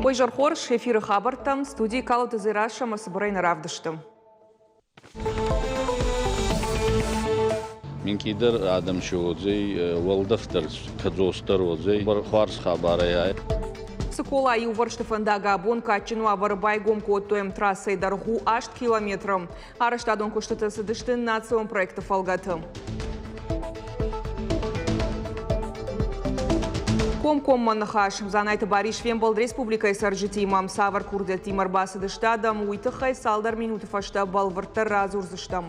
Уый зӕрхорз эфиры хабӕрттӕм студийы Калоты Дзерассӕ ӕмӕ цыбырӕй нӕ равдысты. Минкъийдӕр адӕм си уодзӕй, уӕлдӕф дӕр кӕдзосдӕр уодзӕй. Хуарз хабарӕй ӕй. Цыкола иувӕрсты фӕндаг абон кадджын уавӕры байгом кодтой. Трассӕйы дӕргъ у 8 километры. Арӕзтадон куыстытӕ цыдысты национ проекты фӕлгӕты. Комкоммӕ ныхас. Дзанайты Барис фембӕлд республикӕйы цӕрджытимӕ. Цавӕр курдиӕттимӕ ӕрбацыдысты адӕм, уый тыххӕй цалдӕр минуты фӕстӕ бӕлвырддӕр радзурдзыстӕм.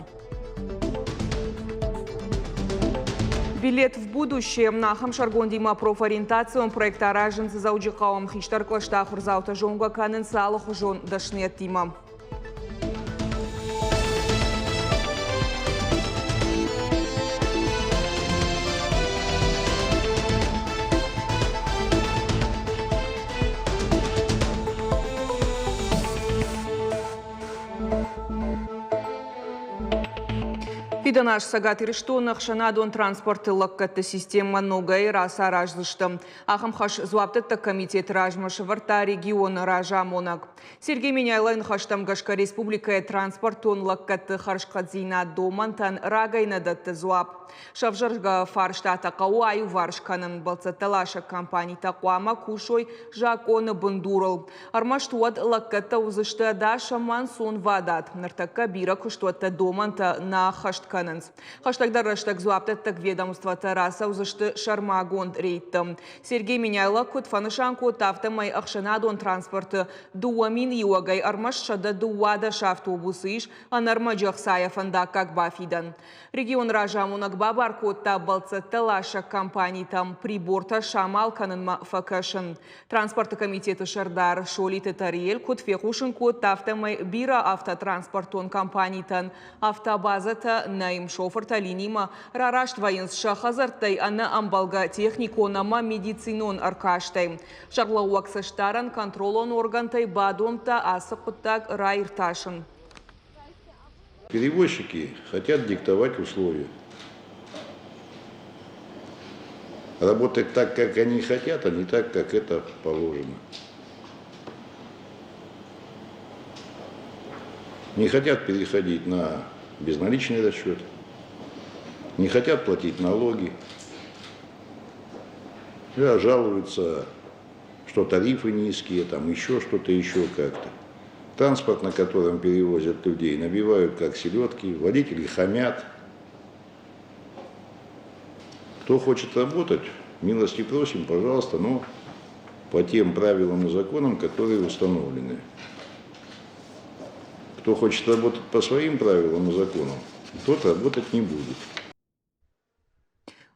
Билет в будущее. Ахӕм сӕргондимӕ профориентацион проект аразынц Дзӕуджыхъӕуы. Хистӕр кълӕсты ахуырдзаутӕ зонгӕ кӕнынц алыхуызон дӕсныйӕдтимӕ. Фидӕн аз Цӕгат Ирыстоны ӕхсӕнадон транспорты лӕггӕдты системӕ ногӕй рацараздзысты. Ахӕм хӕс дзуапдӕттӕг комитеты размӕ сӕвӕрдта регионы разамонӕг. Сергей Меняйлойы ныхӕстӕм гӕсгӕ республикӕйы транспортон лӕггӕдты хӕрзхъӕддзинад домӕнтӕн рагӕй нӕ дӕтты дзуапп. Сӕвзӕргӕ фарстатӕ хъӕуы аиуварс кӕнын. Бӕлццӕттӕласӕг компанитӕ хъуамӕ кусой закъоны бындурыл. Ӕрмӕст уӕд лӕггӕдтӕ уыдзысты ӕдас ӕмӕ ӕнцонвадат. Ныртӕккӕ бирӕ куыстуӕттӕ домӕнтӕ нӕ ӕххӕст кӕнынц. Хӕстӕгдӕр рӕстӕг дзуапдӕттӕг ведомствотӕ рацӕудзысты сӕрмагонд рейдты. Сергей Меняйло куыд фӕнысан кодта, афтӕмӕй ӕхсӕнадон транспорты 2000 иуӕгӕй ӕрмӕст 112 автобусы ис ӕнӕрмӕджы ӕхцайӕ фӕндаггаг бафидӕн. Регионы разамонӕг бабар кодта бӕлццӕттӕ ласӕг компанитӕм прибортӕ самал кӕнынмӕ фӕкӕсын. Транспорты комитеты сӕрдар Солиты Тариэль куыд фехъусын кодта, афтӕмӕй бирӕ автотранспортон компанитӕн автобазӕтӕ нӕй. Шофыртӕ линимӕ рараст вӕййынц сӕ хӕдзӕрттӕй ӕнӕ ӕмбӕлгӕ техникон ӕмӕ медицинон ӕркастӕй. Сӕргълӕууӕг цӕстдарӕн контролон органтӕй бадомдта ацы хъуыддаг раиртасын. Перевозчики хотят диктовать условия. Работать так, как они хотят, а не так, как это положено. Не хотят переходить на безналичный расчет, не хотят платить налоги, жалуются, что тарифы низкие, там еще что-то еще как-то. Транспорт, на котором перевозят людей, набивают как селедки, водители хамят. Кто хочет работать, милости просим, пожалуйста, но по тем правилам и законам, которые установлены. Кто хочет работать по своим правилам и законам, тот работать не будет.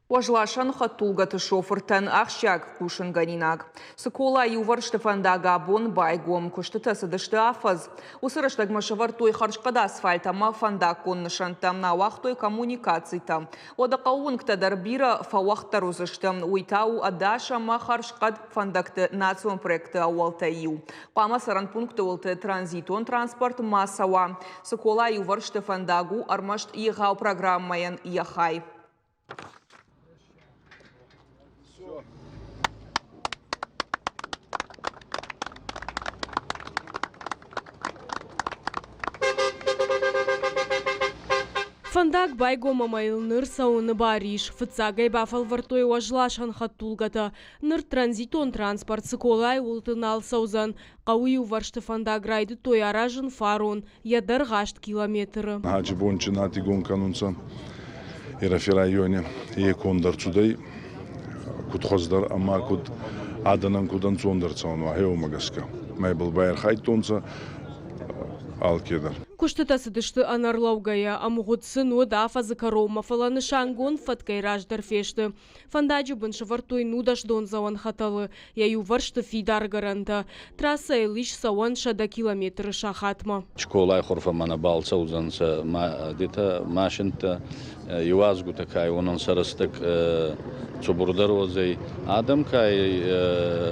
Уӕзласӕн хӕдтулгӕты шофыртӕн ахсджиаг хъусынгӕнинаг. Цыкола иувӕрсты фӕндаг абон байгом. Куыстытӕ цыдысты афӕдз. Уыцы рӕстӕгмӕ сӕвӕрдтой хӕрзхъӕд асфальт ӕмӕ фӕндаггон нысӕнттӕ, ауагътой коммуникацитӕ. Уӕдӕ хъӕууынгтӕ дӕр бирӕ фӕуӕгъддӕр уыдзысты. Уый та у ӕдас ӕмӕ хӕрзхъӕд фӕндӕгты национ проекты ӕууӕлтӕй иу. Хъуамӕ цӕрӕн пункты уылты транзитон транспорт ма цӕуа. Цыкола иувӕрсты фӕндаг у ӕрмӕст егъау программӕйӕн йӕ хай. Фӕндаг байгом ӕмӕ йыл ныр цӕуыны бар ис. Фыццагӕй бафӕлвӕрдтой уӕзласӕн хӕдтулгӕтӕ. Ныр транзитон транспорт Цыколайы уылты нал цӕудзӕн. Хъӕуы иувӕрсты фӕндаг райдыдтой аразын фарон, йӕ дӕргъ 8 километры. Хаджи бончи над игон кӕнунцӕ Ирӕфи райони. Е конд ӕрцудӕй куд хуӕздӕр ӕма куд адӕнӕн куд ӕнцондӕр цӕун уа, гъе гӕсгӕ. Ма ибӕл байархайдтонцӕ алкедӕр. Куыстытӕ цыдысты ӕнӕрлӕугӕйӕ, ӕмгъуыд сын уыд афӕдзы кӕронмӕ, фӕлӕ нысангонд фӕткӕй раздӕр фесты. Фӕндаджы бын сӕвӕрдтой 19 дондзӕуӕн хӕтӕлы, йӕ иувӕрсты фидар гӕрӕнтӕ. Трассӕйыл ис цӕуӕн 100 километры сахатмӕ. Скъолай хурфӕмӕ нӕбал цӕудзӕнцӕ детӕ машинттӕ, иуазгутӕ ка уонӕн сӕ рӕстӕг цубурдӕр уодзӕй. Адӕм ка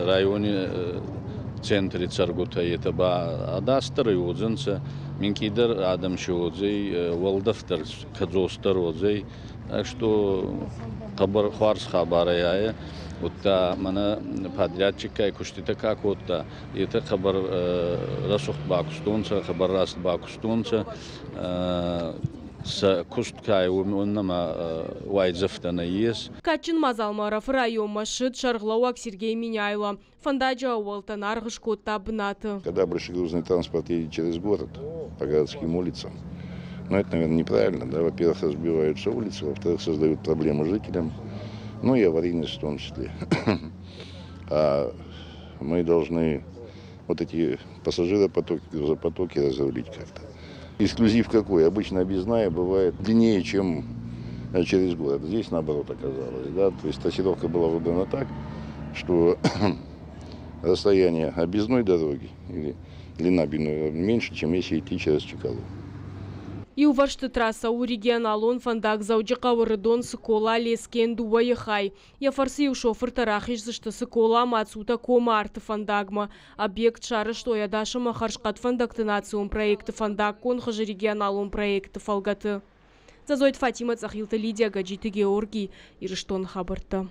райони центри цӕргутӕ, етӕ ба ӕдасдӕр уодзӕнцӕ, минкъийдӕр адӕм си уодзӕй, уӕлдӕф дӕр кӕдзосдӕр уодзӕй. Так что хъӕбӕр хуарз хабар ӕй. Удта мӕнӕ подрядчиккӕй куститӕ ка кодта, етӕ хъӕбӕр рӕсугъд бакустонцӕ, хъӕбӕр раст бакустонцӕ. Сӕ куст ка уонӕмӕ уайдзӕфтӕ нӕййес. Кадджын мадзалмӕ Ӕрӕфы районмӕ ссыд сӕргълӕууӕг Сергей Меняйло. Фӕндаджы ӕууӕлтӕн аргъ скодта бынаты. Когда большегрузный транспорт едет через город по городским улицам, ну, это, наверное, неправильно. Да? Во-первых, разбиваются улицы, во-вторых, создают проблемы жителям, ну и аварийность в том числе. А мы должны вот эти пассажиропотоки, грузопотоки разрулить как-то. Эксклюзив какой? Обычно объездная бывает длиннее, чем через город. Здесь наоборот оказалось. Да? То есть трассировка была выбрана так, что расстояние объездной дороги или длина объездной меньше, чем если идти через Чикалу. Иувӕрсты трассӕ у регионалон фӕндаг Дзӕуджыхъӕуы Ӕрыдон Цыкола Лескен дыууӕйы хай. Йӕ фӕрцы-иу шофыртӕ рахиздзысты Цыкола Мацутӕ комы арты фӕндагмӕ. Объект сарӕзтой ӕдас ӕмӕ хӕрзхъӕд фӕндӕгты национ проекты фӕндаггон хызы регионалон проекты фӕлгӕты. Дзӕзойты Фатимӕ, Цъӕхилты Лидия, Гӕджиты Георгий, Ирыстоны хабӕрттӕ.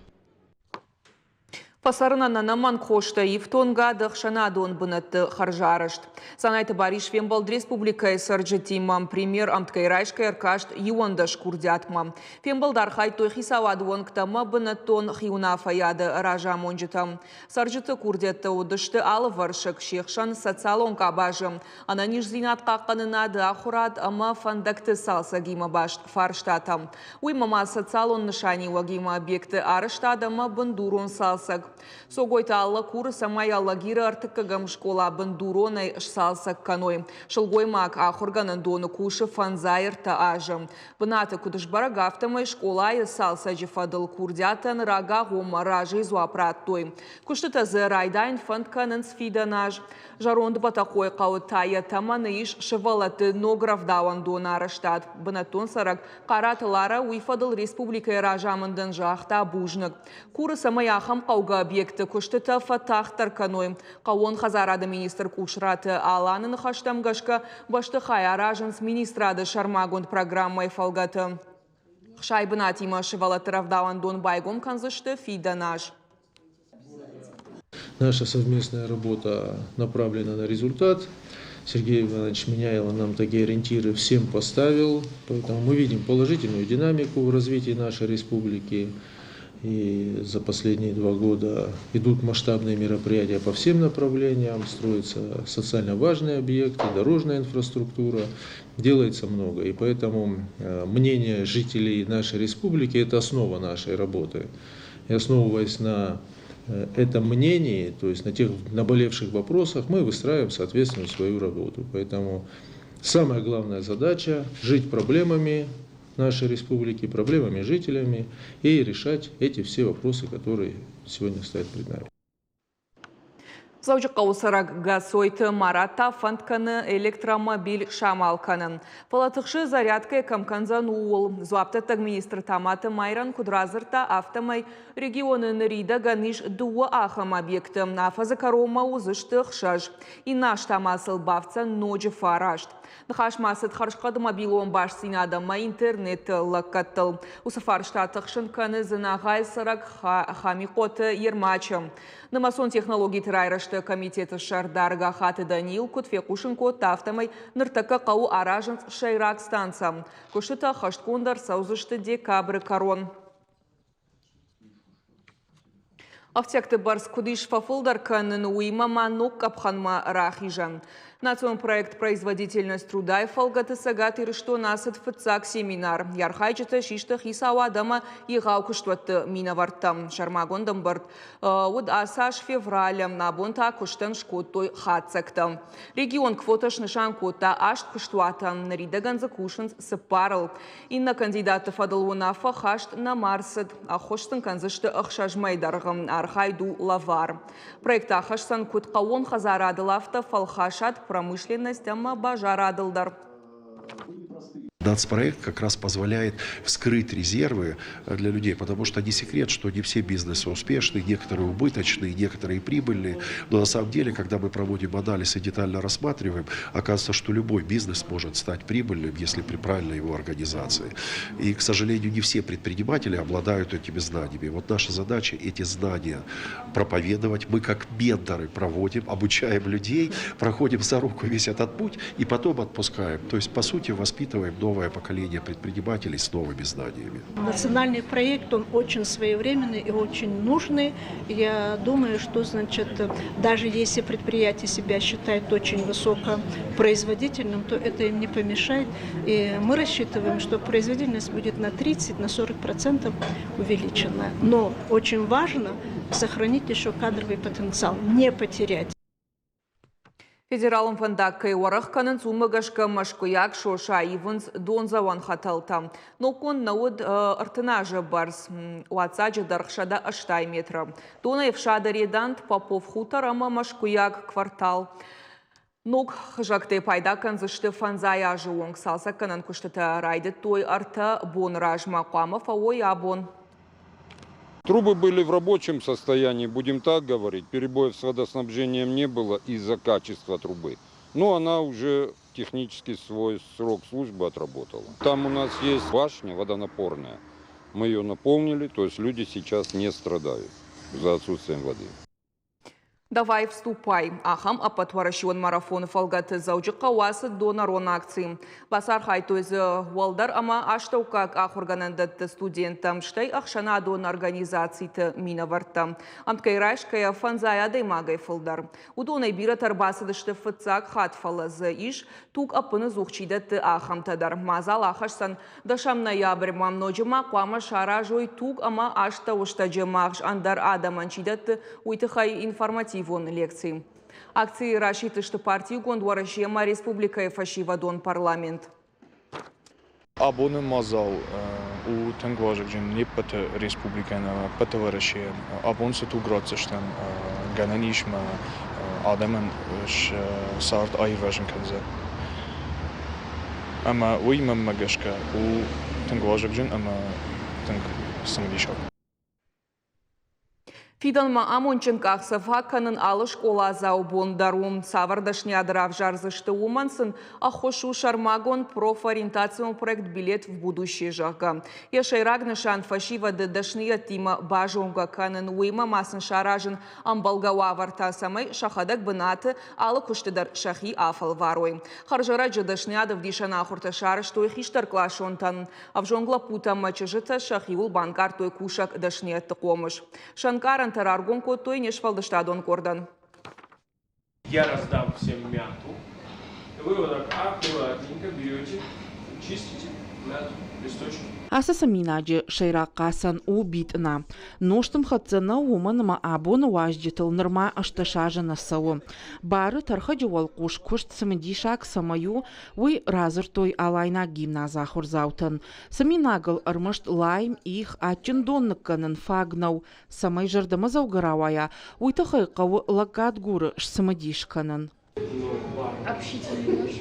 Фӕцӕрынӕн ӕнӕмӕнг хостӕ ифтонгад ӕхсӕнадон бынӕтты хӕрзарӕзт. Дзанайты Барис фембӕлд республикӕйы цӕрджытимӕ. Премьер ӕмткӕй райсгӕ ӕркаст 11 курдиатмӕ. Фембӕлд архайдтой хицауады уӕнгтӕ ӕмӕ бынӕттон хиуынаффӕйады разамонджытӕ. Цӕрджыты курдиӕттӕ уыдысты алывӕрсыг, се хсӕн социалон къабазы, ӕнӕниздзинад хъахъхъӕнынады, ахуырад ӕмӕ фӕндӕгты цалцӕгимӕ баст фарстатӕ. Уыимӕ ма социалон нысаниуӕгимӕ объекты арӕзтад ӕмӕ бындурон цалцӕг. Цогойты Алла куры, цӕмӕй Алагиры ӕртыккӕгӕм скъола бындуронӕй сцалцӕг кӕной. Сылгоймаг ахуыргӕнӕндоны кусы фӕндзай ӕртӕ азы. Бынаты куыд сбӕрӕг, афтӕмӕй скъолайы цалцӕджы фӕдыл курдиатӕн рагагъоммӕ разыйы дзуапп радтой. Куыстытӕ дзы райдайын фӕнд кӕнынц фидӕн аз. Зӕронд Бӕтӕхъойыхъӕуы та йӕ тӕмӕны ис сывӕллӕтты ног рӕвдауӕндоны арӕзтад. Бынӕттон цӕрӕг Хъараты Лара уый фӕдыл республикӕйы разамындӕн загъта бузныг. Куры, цӕмӕй ахӕм хъӕугӕ объектты куыстытӕ фӕтагъддӕр кӕной. Хъӕууон хӕдзарады министр Къусраты Аланы ныхӕстӕм гӕсгӕ, бӕстыхай аразынц министрады сӕрмагонд программӕйы фӕлгӕты. Хсай бынатимӕ сывӕллӕтты рӕвдауӕндон байгом кӕндзысты фидӕн аз. Наша совместная работа направлена на результат. Сергей Иванович Меняйло нам такие ориентиры всем поставил, поэтому мы видим положительную динамику в развитии нашей республики. И за последние 2 года идут масштабные мероприятия по всем направлениям, строятся социально важные объекты, дорожная инфраструктура, делается много. И поэтому мнение жителей нашей республики – это основа нашей работы. И основываясь на этом мнении, то есть на тех наболевших вопросах, мы выстраиваем, соответственно, свою работу. Поэтому самая главная задача – жить проблемами нашей республики, проблемами жителями и решать эти все вопросы, которые сегодня стоят перед нами. Дзӕуджыхъӕуы цӕрӕг Гӕцойты Марат та фӕнд кӕны электромобиль самал кӕнын. Фӕлӕ тыхсы зарядкӕ кӕм кӕндзӕн, ууыл. Дзуапдӕттӕг министр Таматы Майран куыд радзырдта, афтӕмӕй регионы ныридӕгӕн ис дыууӕ ахӕм объекты. Афӕдзы кӕронмӕ уыдзысты ӕхсӕз. Иннӕ аз та ма сыл бафтдзӕн ноджы фараст. Ныхас ма цыд хӕрзхъӕд мобилон бастдзинад ӕмӕ интернеты лӕггӕдтыл. Уыцы фарста тыхсын кӕны Дзынагъайы цӕрӕг Хамихъоты Ермачы. Нымӕцон технологиты райрӕзты комитеты сӕрдар Гахаты Даниил куыд фехъусын кодта, афтӕмӕй ныртӕккӕ хъӕуы аразынц сӕйраг станцӕ. Куыстытӕ ӕххӕстгонд ӕрцӕудзысты декабры кӕрон. Ӕфтиӕгты бӕрц куыд ис фӕфылдӕр кӕнын, уыимӕ ма ног къӕпхӕнмӕ рахизӕн. Национ проект «Производительность труда»-йы фӕлгӕты Цӕгат Ирыстоны ацыд фыццаг семинар. Йӕ архайджытӕ систы хицауад ӕмӕ егъау куыстуӕтты минӕвӕрттӕ. Сӕрмагонд ӕмбырд уыд ацы аз февралы. Абон та куыстӕн скодтой хатдзӕгтӕ. Регион квотӕ снысан кодта аст куыстуатӕн. Ныридӕгӕн дзы кусынц цыппарыл. Иннӕ кандидатты фӕдыл уынаффӕ хаст нӕма рцыд. Ӕххуыс сын кӕндзысты ӕхсӕз мӕйы дӕргъы. Архайд у лӕвар. Проект ахӕсдзӕн куыд хъӕууон хӕдзарадыл, афтӕ фӕлхасад, промышленность ӕмӕ базарадыл дӕр. Нацпроект как раз позволяет вскрыть резервы для людей, потому что не секрет, что не все бизнесы успешны, некоторые убыточные, некоторые прибыльные. Но на самом деле, когда мы проводим анализ и детально рассматриваем, оказывается, что любой бизнес может стать прибыльным, если при правильной его организации. И, к сожалению, не все предприниматели обладают этими знаниями. Вот наша задача эти знания проповедовать. Мы как менторы проводим, обучаем людей, проходим за руку весь этот путь и потом отпускаем. То есть, по сути, воспитываем новое поколение предпринимателей с новыми знаниями. Национальный проект, он очень своевременный и очень нужный. Я думаю, что, значит, даже если предприятие себя считает очень высокопроизводительным, то это им не помешает. И мы рассчитываем, что производительность будет на 30, на 40% увеличена. Но очень важно сохранить еще кадровый потенциал, не потерять. Федералон фӕндаг кӕй уӕрӕх кӕнынц, уымӕ гӕсгӕ мӕскуыйаг соса ивынц дондзӕуӕн хӕтӕлтӕ. Ноггонд нӕ уыд 30 азы бӕрц, уаццаджы дӕргъ 180 метры. Донӕй ӕфсады Редант, Попов хутор ӕмӕ Мӕскуыйаг квартал. Ног хызӕгтӕй пайда кӕндзысты фӕндзай азы онг. Цалцӕггӕнӕн куыстытӕ райдыдтой ӕртӕ боны размӕ, хъуамӕ фӕуой абон. Трубы были в рабочем состоянии, будем так говорить. Перебоев с водоснабжением не было из-за качества трубы. Но она уже технически свой срок службы отработала. Там у нас есть башня водонапорная. Мы ее наполнили, то есть люди сейчас не страдают за отсутствием воды. Давай вступай. Ахӕм ӕппӕтуӕрӕсеон марафоны фӕлгӕты Дзӕуджыхъӕуы ацыд донорон акци. Бацархайдтой дзы уӕлдӕр ӕмӕ астӕуккаг ахуыргӕнӕндӕтты студенттӕ, стӕй ӕхсӕнадон организациты минӕвӕрттӕ. Ӕмткӕй райсгӕйӕ фӕндзай адӕймагӕй фылдӕр. Уыдонӕй бирӕтӕ ӕрбацыдысты фыццаг хатт, фӕлӕ дзы ис, туг ӕппыныдзух чи дӕтты, ахӕмтӕ дӕр. Мадзал ахӕсдзӕн Дӕсӕм ноябрьмӕ ноджы ма хъуамӕ саразой туг ӕмӕ астӕуыстӕджы магъз ӕндӕр адӕмӕн чи дӕтты, уый тыххӕй информативон лекци. Акцийы расидтысты партигонд Уӕрӕсе ӕмӕ республикӕйы фӕсивӕдон парламент. Абоны мадзал у тынг вазыгджын не ппӕты республикӕйӕн ӕмӕ ӕппӕт Уӕрӕсейӕн. Абон цы туг ратдзыстӕм, гӕнӕн ис ӕмӕ адӕмӕн сӕ цард аирвӕзын кӕндзӕн. Ӕмӕ уый, мӕнмӕ гӕсгӕ, у тынг вазыгджын ӕмӕ тынг цымыдисаг. Фидӕнмӕ амондджын къахдзӕф акӕнын алы скъоладзауы бон дӕр у. Цавӕр дӕсныйад равзардзысты, уымӕн сын ӕххуыс у сӕрмагонд профориентацион проект «Билет в будущее», зӕгъгӕ. Йӕ сӕйраг нысан фӕсивӕды дӕсныйӕдтимӕ базонгӕ кӕнын, уыимӕ ма сын саразын ӕмбӕлгӕ уавӕртӕ, цӕмӕй сӕхӕдӕг бынаты алы куысты дӕр сӕхи афӕлварой. Хӕрзӕрӕджы дӕсныйад ӕвдисӕн ахуыртӕ сарӕзтой хистӕркъласонтӕн. Ӕвзонг лӕппутӕ ӕмӕ чызджытӕ сӕхиуыл банкъардтой кусӕг дӕсныйӕдты хъомыс. Сӕ ӕнкъарӕнтӕ раргом кодтой не сфӕлдыстадон къордӕн. Я раздам всем мяту. Вы вот так аккуратненько берете, чистите мяту, листочки. Ацы цыминаджы сӕйраг хъацӕн у битъына. Нозтымхӕццӕ нӕу, уымӕн ӕмӕ абоны уазджытыл нырма 18 азы нӕ цӕуы. Бары тӕрхӕджы уӕлхъус куыст цымыдисаг цӕмӕй у, уый радзырдтой алайнаг гимназы ахуырдзаутӕн. Цыминагыл ӕрмӕст лайм, их, адджын дон ныккӕнын фаг нӕу. Цӕмӕй зӕрдӕмӕдзӕугӕ рауайа, уый тыххӕй хъӕуы лӕггадгуры сцымыдис кӕнын. Общительный наш.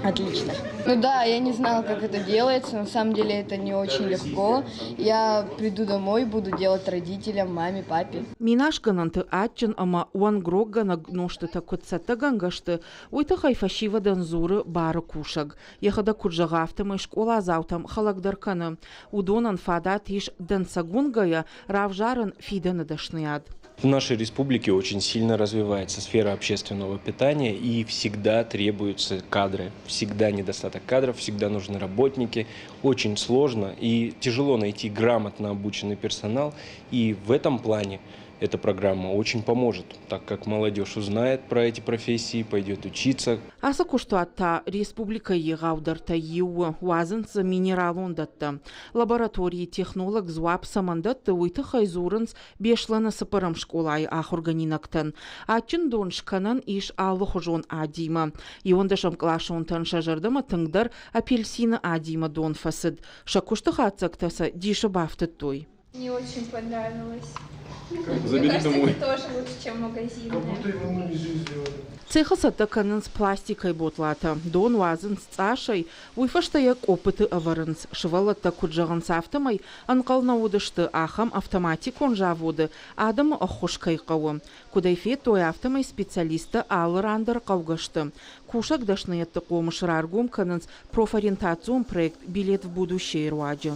Отлично. Ну да, я не знала, как это делается. На самом деле это не очень легко. Я приду домой, буду делать родителям, маме, папе. Минасгӕнӕнты адджын ӕмӕ уӕнгроггӕнӕг нозтытӕ куыд цӕттӕгӕнгӕ сты, уый тыххӕй фӕсивӕдӕн дзуры бары кусӕг. Йӕхӕдӕг куыд зӕгъы, афтӕмӕй скъоладзаутӕм хӕлӕгдӕр кӕны. Уыдонӕн фадат ис дӕнцӕг уынгӕйӕ равзарын фидӕны дӕсныйад. В нашей республике очень сильно развивается сфера общественного питания и всегда требуются кадры. Всегда недостаток кадров, всегда нужны работники. Очень сложно и тяжело найти грамотно обученный персонал. И в этом плане эта программа очень поможет, так как молодежь узнает про эти профессии, пойдет учиться. Ацы куыстуат та республикӕйы егъаудӕртӕй иу у, уадзынц дзы минералон дӕттӕ. Лабораторийы технолог дзуапп цӕмӕн дӕтты, уый тыххӕй дзурынц Беслӕны цыппӕрӕм скъолайы ахуыргӕнинӕгтӕн. Адджын дон скӕнӕн ис алыхуызон адимӕ. Иуӕндӕсӕмкъласонтӕн сӕ зӕрдӕмӕ тынгдӕр апельсины адимӕ дон фӕцыд. Сӕ куысты хатдзӕгтӕ сӕ дисы бафтыдтой. Не очень понравилось. Забери Мне кажется, домой. это тоже лучше, чем магазинные. Цехы цӕттӕ кӕнынц пластикӕй ботлатӕ, дон уадзынц цъасӕй, уый фӕстӕ йӕ къоппыты ӕвӕрынц. Сывӕллӕттӕ куыд зӕгъынц, афтӕмӕй ӕнхъӕл нӕ уыдысты, ахӕм автоматикон заводы адӕмы ӕххуыс кӕй хъӕуы. Куыд ӕй федтой, афтӕмӕй специалисттӕ алы ран дӕр хъӕугӕ сты. Кусӕг дӕсныйӕдты хъомыс раргом кӕнынц профориентацион проект «Билет в будущее» руаджы.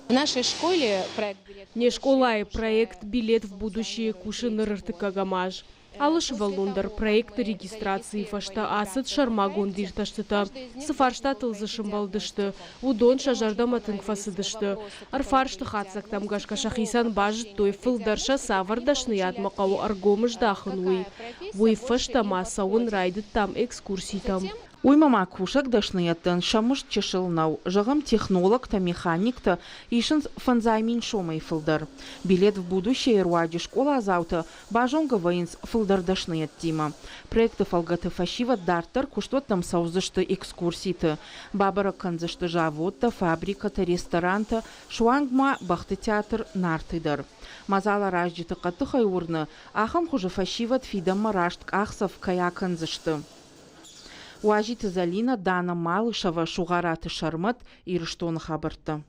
В нашей школе проект Не скъолайы проект «Билет в будущее» кусы ныр ӕртыккӕгӕм аз. Алы сывӕллон дӕр проекты регистрацийы фӕстӕ ацыд сӕрмагонд иртӕстытӕ. Цы фарстатыл дзы сымбӕлдысты, уыдон сӕ зӕрдӕмӕ тынг фӕцыдысты. Ӕрфарсты хатдзӕгтӕм гӕсгӕ сӕхицӕн базыдтой, фылдӕр сӕ цавӕр дӕсныйадмӕ хъӕуы ӕргом здахын, уый. Уый фӕстӕ ма цӕуын райдыдтам экскурситӕм. Уыимӕ ма кусӕг дӕсныйӕдтӕн сӕ мызд чысыл нӕу. Зӕгъӕм, технологтӕ, механиктӕ исынц 500 000 сомӕй фылдӕр. Билет в будущее руаджы скъоладзаутӕ базонгӕ вӕййынц фылдӕр дӕсныйӕдтимӕ. Проекты фӕлгӕты фӕсивӕд дарддӕр куыстуӕттӕм цӕудзысты экскурситы. Бабӕрӕг кӕндзысты заводтӕ, фабрикӕтӕ, ресторантӕ, суанг ма бӕхты театр «Нарты» дӕр. Мадзаларазджыты хъӕддыхӕй уырны, ахӕм хуызы фӕсивӕд фидӕнмӕ раст къахдзӕф кӕй акӕндзысты. Уазиты Зӕлинӕ, Дана Малышева, Сугъараты Сӕрмӕт, Ирыстоны хабӕрттӕ.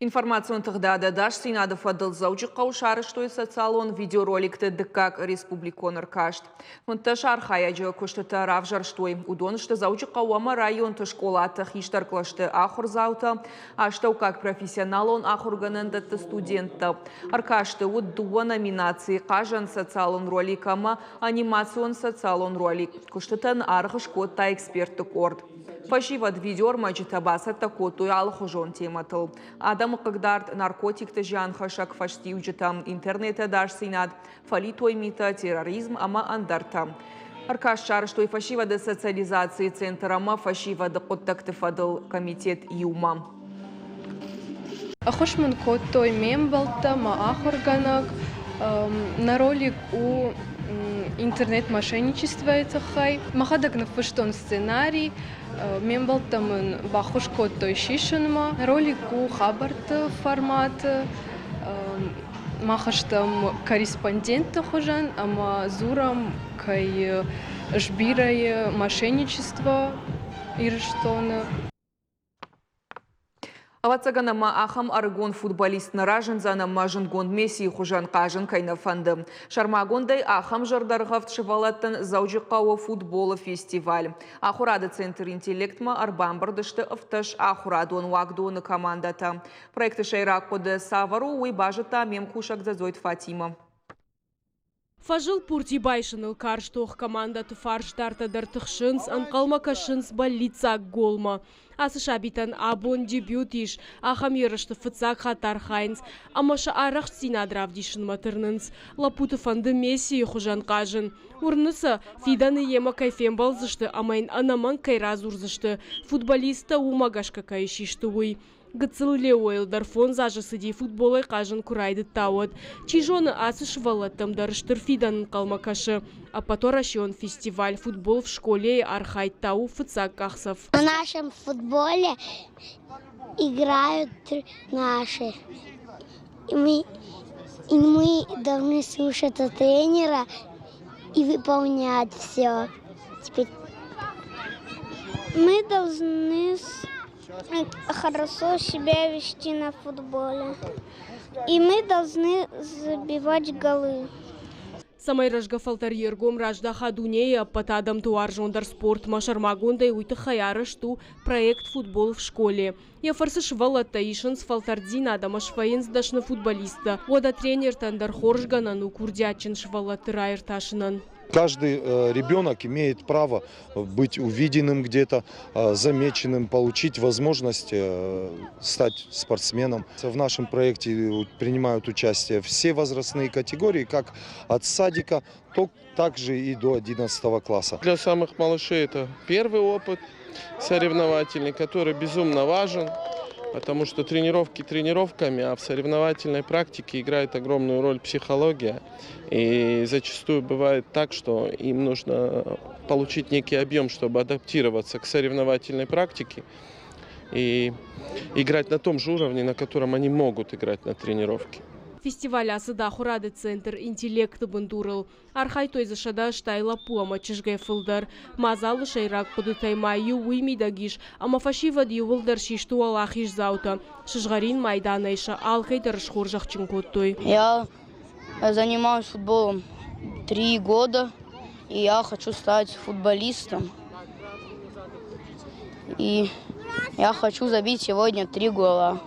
Информацион тыгъдады ӕдасдзинады фӕдыл Дзӕуджыхъӕуы сарӕзтой социалон видеороликты дыккаг республикон ӕркаст. 15 архайӕджы куыстытӕ равзӕрстой. Уыдон сты Дзӕуджыхъӕу ӕмӕ районты скъолаты хистӕр кълӕсты ахуырдзаутӕ, астӕуккаг профессионалон ахуыргӕнӕндӕтты студенттӕ. Ӕркасты уыд дыууӕ номинацийы хъазӕн социалон ролик ӕмӕ анимацион социалон ролик. Куыстытӕн аргъ скодта экспертты къорд. Фӕсивӕд видеоӕрмӕджытӕ бацӕттӕ кодтой алыхуызон темӕтыл. Адӕмы хъыгдард, наркотикты зианхӕссӕг фӕстиуджытӕ, интернеты ӕдасдзинад, фӕлитой митӕ, терроризм ӕмӕ ӕндӕртӕ. Ӕркаст сарӕзтой фӕсивӕды социализацийы центр ӕмӕ фӕсивӕды хъуыддӕгты фӕдыл комитет иумӕ. Ӕххуыс мын кодтой ме мбӕлттӕ, мӕ ахуыргӕнӕг. Нӕ ролик у интернет-мошенничествойы тыххӕй. Мӕхӕдӕг ныффыстон сценарий, ме мбӕлттӕ мын баххуыс кодтой сисынмӕ. Ролик у хабӕртты форматы. Мах стӕм корреспондентты хуызӕн ӕмӕ дзурӕм, кӕй сбирӕ мошенничество Ирыстоны. Ӕвӕццӕгӕн ӕмӕ ахӕм ӕрыгон футболист нӕ разындзӕн ӕмӕ зындгонд Мессийы хуызӕн хъазын кӕй нӕ фӕнды. Сӕрмагондӕй ахӕм зӕрдӕргъӕвд сывӕллӕттӕн Дзӕуджыхъӕуы футболы фестиваль. Ахуырады центр «Интеллект»-мӕ ӕрбамбырд сты 17 ахуырадон уагдоны командӕтӕ. Проекты сӕйраг хъуыды цавӕр у, уый базыдта ме мкусӕг Дзӕдзойты Фатимӕ. Фӕзыл пурти байсыныл карз тох командӕты фарсдартӕ дӕр тыхсынц, ӕнхъӕлмӕ кӕсынц бӕллиццаг голмӕ. Ацы сабитӕн абон дебют ис, ахӕм ерысты фыццаг хатт архайынц ӕмӕ сӕ арӕхстдзинад равдисынмӕ тырнынц. Лӕппуты фӕнды Мессийы хуызӕн хъазын. Уырны сӕ, фидӕны йемӕ кӕй фембӕлдзысты ӕмӕ йын ӕнӕмӕнг кӕй радзурдзысты, футболисттӕ уымӕ гӕсгӕ кӕй систы, уый. Гыццыл Леойыл дӕр 5 азы цыди футболӕй хъазын куы райдыдта, уӕд. Чи зоны, ацы сывӕллӕттӕм дӕр стыр фидӕн ӕнхъӕлмӕ кӕсы. Ӕппӕтуӕрӕсеон фестиваль «Футбол в школе»-йы архайд та у фыццаг къахдзӕф. В нашем футболе играют наши. И мы должны слушаться тренера и выполнять все. Теперь мы должны хорошо себя вести на футболе. И мы должны забивать голы. Цӕмӕй рӕзгӕ фӕлтӕр йе ргом раздаха дунейы ӕппӕт адӕмты уарзондӕр спортмӕ, сӕрмагондӕй уый тыххӕй арӕзт у проект «Футбол в школе». Йӕ фӕрцы сывӕллӕттӕ исынц фӕлтӕрддзинад ӕмӕ свӕййынц дӕсны футболисттӕ. Уӕдӕ тренертӕн дӕр хорз гӕнӕн у курдиатджын сывӕллӕтты раиртасынӕн. Каждый ребенок имеет право быть увиденным где-то, замеченным, получить возможность стать спортсменом. В нашем проекте принимают участие все возрастные категории, как от садика, то также и до 11 класса. Для самых малышей это первый опыт соревновательный, который безумно важен, потому что тренировки тренировками, а в соревновательной практике играет огромную роль психология. И зачастую бывает так, что им нужно получить некий объем, чтобы адаптироваться к соревновательной практике. И играть на том же уровне, на котором они могут играть на тренировке. Фестиваль ацыд ахуырады центр «Интеллект»-ы бындурыл. Архайдтой дзы 180 лӕппу ӕмӕ чызгӕй фылдӕр. Мадзалы сӕйраг хъуыдытӕй ма иу уый мидӕг ис, ӕмӕ фӕсивӕд иууылдӕр систы уӕлахиздзаутӕ. Сызгъӕрин майданӕй сӕ алкӕй дӕр схорзӕхджын кодтой. Я занимаюсь футболом 3 года, и я хочу стать футболистом. И я хочу забить сегодня три гола.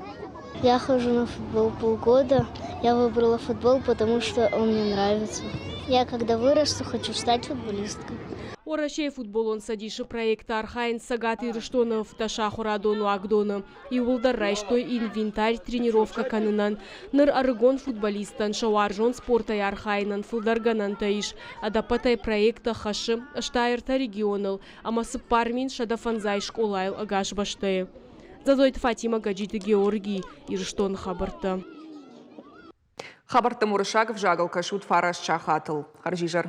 Я хожу на футбол полгода. Я выбрала футбол, потому что он мне нравится. Я, когда вырасту, хочу стать футболисткой. Уӕрӕсейы футболон цӕдисы проекты архайынц Цӕгат Ирыстоны ӕфтӕсахуырадон уагдоны. Иууылдӕр райстой инвентарь тренировкӕ кӕнынӕн. Ныр ӕрыгон футболисттӕн сӕ уарзон спортӕй архайынӕн фылдӕр гӕнӕнтӕ ис. Ӕдӕппӕтӕй проекттӕ хӕссы 83 регионыл ӕмӕ 4150 скъолайыл ӕгас бӕстӕйы. Дзӕдзойты Фатимӕ, Гӕджиты Георгий, Ирыстоны хабӕрттӕ. Хабӕрттӕм уырыссаг ӕвзагыл кӕсут 9 сахатыл. Хӕрзизӕр.